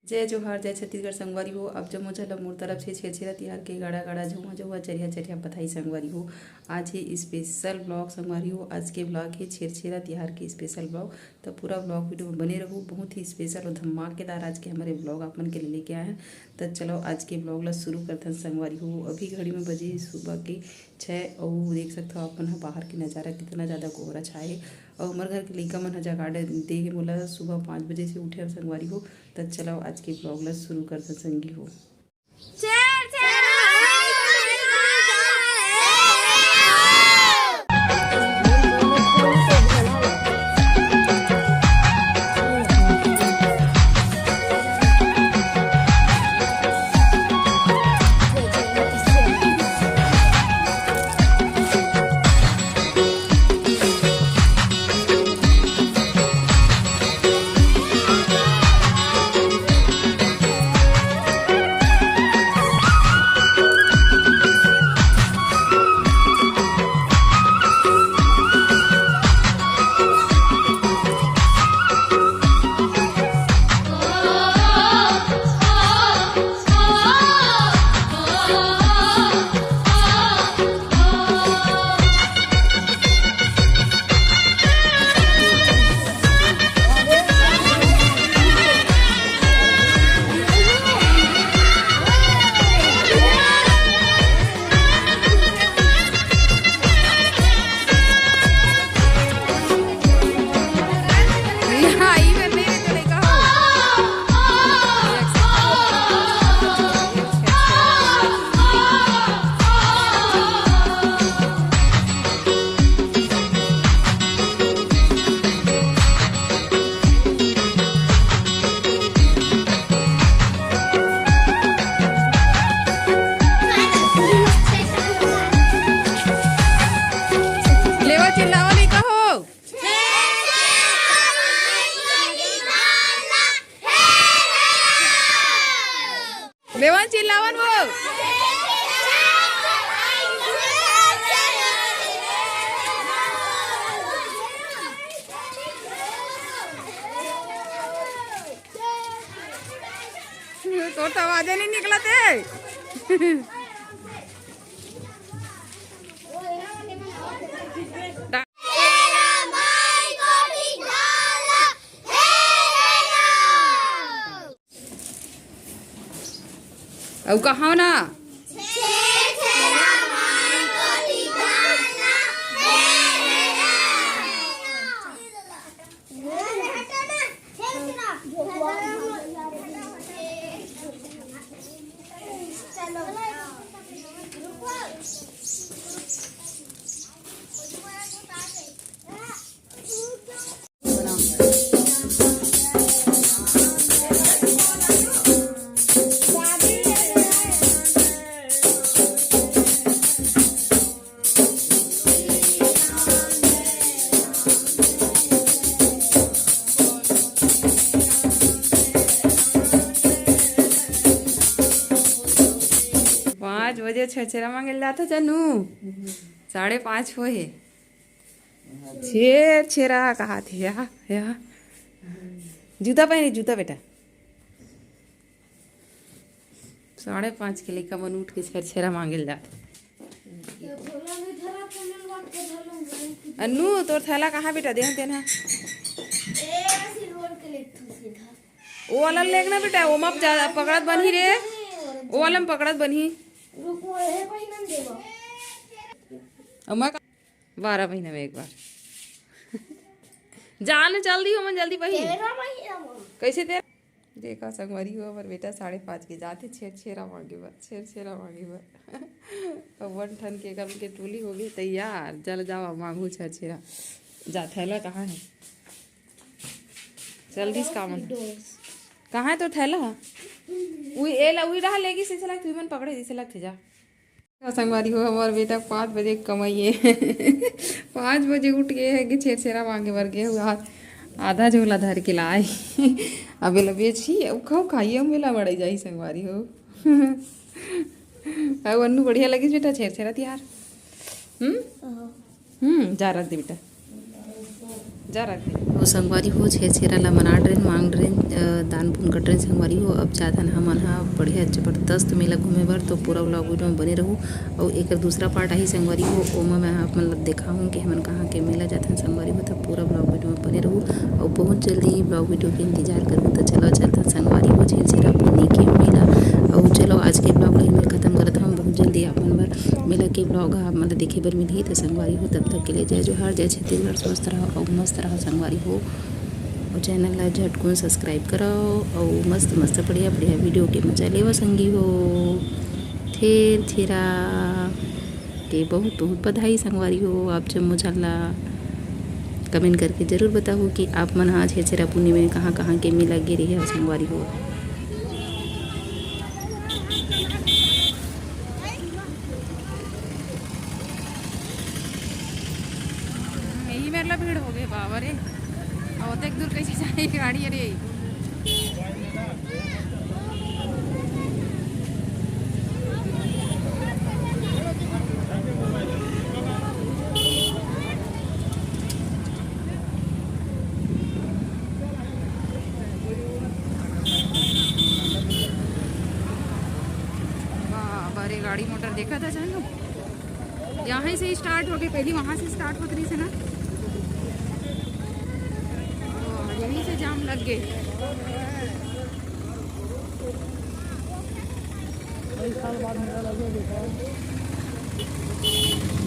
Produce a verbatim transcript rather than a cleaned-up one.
जय जोहार, जय छत्तीसगढ़ संगवारी हो। आप जम्मो झन ल मोर तरफ से छेरछेरा तिहार के गाड़ा गाड़ा, झउहा झउहा, चरिहा चरिहा बधाई संगवारी हो। आज हे special vlog संगवारी हो। आज के vlog हे छेरछेरा तिहार के special vlog। त पूरा vlog video में बने रहू, बहुत ही special और धमाकेदार आज के हमर vlog आप मन के लिए लेके आए हैं। त चलो आज के vlog ला शुरू करथन संगवारी हो। अभी घड़ी में बजे सुबह के छः, अउ देख सकथव आप मन ह बाहर के नजारा कितना ज्यादा कोहरा छाए हे। अउ हमर घर के लइका मन ह जगा दे हे मोला, सुबह पाँच बजे से उठे हन संगवारी हो। त चलो आज के vlog ला शुरू करथन संगी हो। लेवा चिल्लावा नहीं कहो। लेवन चिल्लावन वो। तोर तो आवाजे नहीं निकलत हे। अउ कहाव ना। पाँच बजे छेरछेरा मांगे ल जाथे जानू, साढ़े पाँच होए हे। छेरछेरा कहाथे या, या। जूता पहनी, जूता बेटा। साढ़े पाँच के लइका मन उठ के छेरछेरा मांगे ल जात। अन्नू, तोर थैला कहाँ बेटा? देहन तेन हा। वो वाला लेग ना बेटा, वो मा जा-, पकड़त बनही रे। वो वाला में पकड़त बनही। अम्मा का बारह महीना में एक बार। जान जल्दी हो, मन जल्दी बही। तेरह महीना में। कैसे तेरह? देखा संगवारी हो, हमर बेटा साढ़े पाँच के जाथे छेरछेरा मांगे बर, छेरछेरा मांगे बर। अब वन ठन के कर के टोली हो गई तैयार, चल जावा मांगू छेरछेरा। जा, थैला कहाँ है? चल दिस का मन? कहाँ है तो थैला? उई, ए ला, उई रहा लेगी, इसे लग, तू मन पकड़े, इसे लग थे जा। संगवारी हो, हमार बेटा पाँच बजे कमाइए। पाँच बजे उठ गए है कि छेरछेरा मांगे बर गए हुआ। आधा झोला धर के लाए। अब एला बेचही, अब खाओ खाइए, हम मेला बड़ाई जाही संगवारी हो। अब अन्नू बढ़िया लगिस बेटा छेरछेरा तिहार। हम्म? हम्म, जा रख दे बेटा। जा रखे। अउ संगवारी हो, छेरछेरा ला मना डरेन, मांग डरेन, अ, दान पुन कर डरेन संगवारी हो। अब जाथन हमन ह बढ़िया जबरदस्त मेला घूमे बर, तो पूरा vlog video में बने रहू। अउ एकर दूसरा part आही संगवारी हो, ओमा मैं आप मन ला देखाहूँ कि हमन कहाँ के मेला जाथन संगवारी हो। तब पूरा vlog video में बने रहू, अउ बहुत जल्दी vlog video के इंतजार करहू। तो चलो चलथन संगवारी हो, छेरछेरा पुन्नी के मेला। अउ चलो आज के vlog ला इहें खत्म करत हन, बहुत जल्दी आप मन बर मेला के vlog ह आप मन ला देखे बर मिलही। तो संगवारी हो, तब तक के लिए जय जोहार, जय छत्तीसगढ़, स्वस्थ रहो अउ मस्त रहो संगवारी हो। अउ channel ला झटकुन subscribe करो अउ मस्त मस्त बढ़िया बढ़िया video के मजा लेवा संगी हो। छेरछेरा के बहुत बहुत बधाई संगवारी हो। आप जम्मो झन ला comment करके जरूर बताहू कि आप मन ह छेरछेरा पुन्नी में कहाँ कहाँ के मेला गे रहे हो संगवारी हो। यही मेर ला भीड़ हो गए बाबा रे। अउ ओतेक दूर कैसे जाए गाड़ी? अरे बाबा रे, गाड़ी मोटर देखा था जानू, यहाँ से ही start हो गए, पहली वहाँ से start होत रहिस ना, तो यहीं से जाम लग गए। कई साल बाद मेला लगे, देखा।